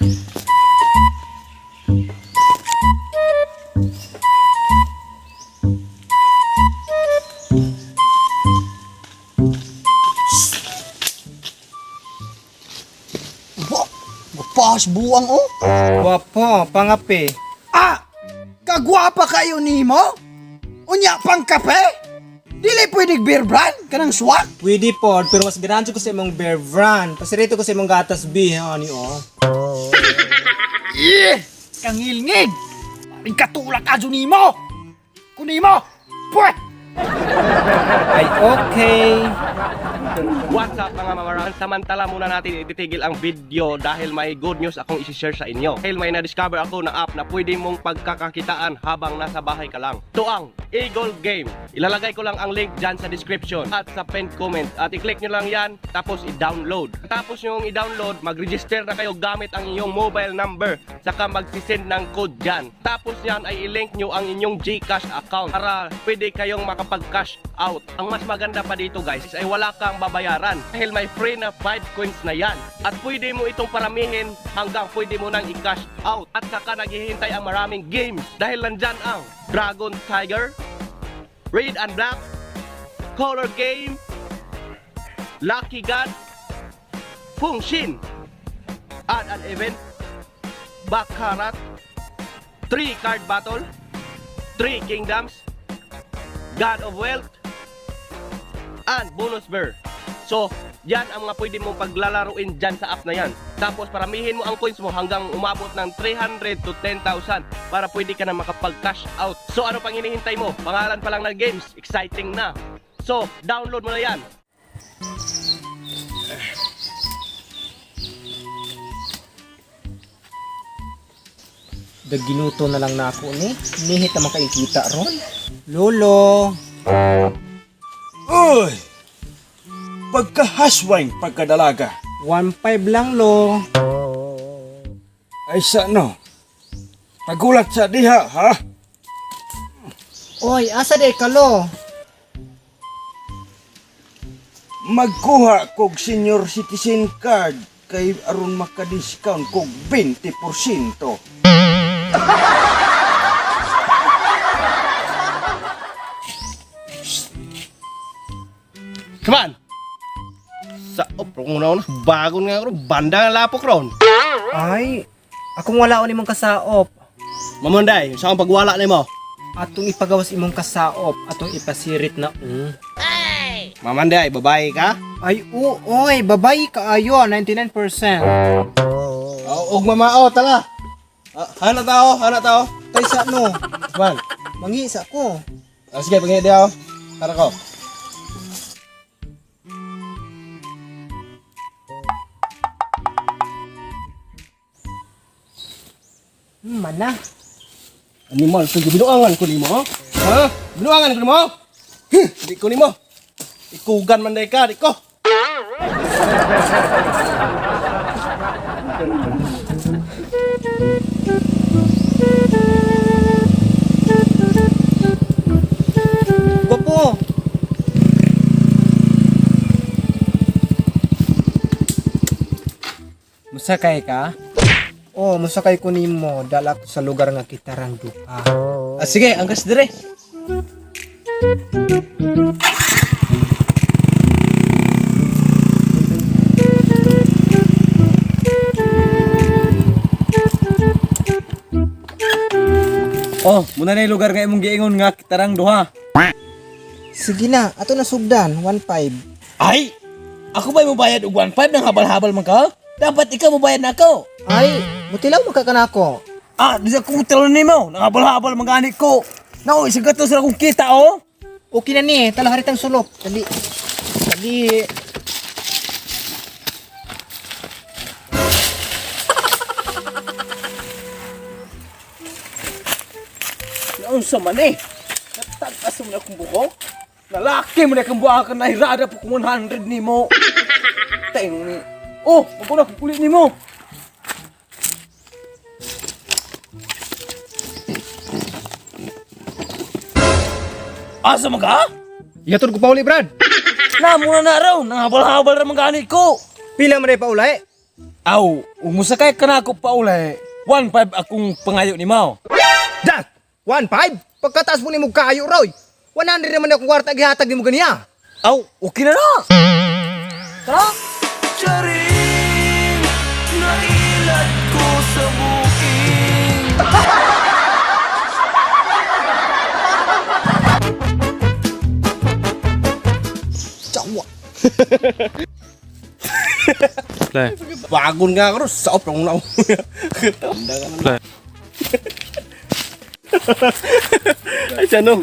Wa, pas buang oh. Wapo, pangape. Ah! Kagwapa kayo nimo? Unya pang kape? Dili pwede beer brand kanang swak. Pwede po, pero mas ganahan ko sa imong bear brand. Pasirito ko sa imong gatas B, ha, ani oh. Eh! Kangilngig! Paring katulak adyo nimo! Kunimo! Pweh! Ay, okay. What's up, mga mamaran? Samantala muna natin ititigil ang video dahil may good news akong isi-share sa inyo. Dahil may na-discover ako na app na pwede mong pagkakakitaan habang nasa bahay ka lang. Ito ang Eagle Game. Ilalagay ko lang ang link dyan sa description at sa pinned comment. At i-click nyo lang yan, tapos i-download. Tapos nyo i-download, mag-register na kayo gamit ang inyong mobile number. Saka magsisend ng code dyan. Tapos yan ay i-link nyo ang inyong GCash account para pwede kayong makapag-cash out. Ang mas maganda pa dito, guys, ay wala kang babayaran dahil may free na 5 coins na yan. At pwede mo itong paramihin hanggang pwede mo nang i-cash out. At saka naghihintay ang maraming games dahil nandyan ang Dragon Tiger, Red and Black, Color Game, Lucky God, Fung Shin, Add an Event, Baccarat, 3 Card Battle, 3 Kingdoms, God of Wealth, and Bonus Bear. So, yan ang mga pwede mong paglalaruin dyan sa app na yan. Tapos, paramihin mo ang coins mo hanggang umabot ng 300 to 10,000 para pwede ka na makapag-cash out. So, ano pang hinihintay mo? Pangalan pa lang ng games, exciting na. So, download mo na yan. Daginuto na lang na ako ni. Nihit na makaikita ron. Lolo. Uy! Pagkahaswang pagkadalaga. 1.5 lang, lo. Ay sa no. Pagulat sa diha, ha? Oy, asa day ka, lo? Magkuha kog senior citizen card kay aron maka-discount kog 20%. Come on! Sa op, na bagon nga ro, banda nga lapok ron. Ay, akong wala imong kasaop. Mamunday, sa akong pagwala nimo. Atong ipagawas imong kasaop, atong ipasirit na. Mamanday, babae ka? Ay, ooy, babay kaayo, 99%. Og mamao, tala. Ah, hana tao, hana tao. Tay sa no, Man. mangi sa ko. Ah, sige, pangi diha. Tara ko. Mana. Animal, so binuangan ko nimo. Ha? Binuangan ko nimo? Huh, di ko nimo. Ikugan man day ka, di ko. Gwapo. Musakay ka? Oh, musakay ko nimo, dala ko sa lugar nga kitarang duha. Ah, sige, angkas dire. Oh, muna na yung lugar nga imong giingon nga kitarang duha. Sige na, ato na sugdan, 1.5. Ay! Ako ba'y mubayad og 1.5 nang habal-habal man ka? Dapat ikaw mubayad na ako. Ay, mutilaw man ka kanako. Ah, di sa kong talon nimo, nang habal-habal man gani ko. Nao, isa gato sa akong kita oh. Okay na ni, talaharitang sulok. Dali. Dali. Naunsa man eh. Natag-as mo na akong buhok. Lalaki mo na akong buhakan na hirada po kung 100 nimo. Tayo ni. Oh, maguna akong kulit nimo. Asa man ka? Ihatod ko pauli, Brad. Na muna na raw, nanghabal-habal ra man gani ko. Pila man pa ulay? Aw, ug mosakay ka na ako pauli. 1.5 akong pangayo ni Mao. Dat! 1.5? Pagkataas mo nimo kayo, Roy. 100 naman akong kwarta gihatag nimo ganiya. Aw, okay na na. Tara. Charing, nailad ko sa buking. Tsawa. Bagon nga ako sa op lang na. Ay, siya nung.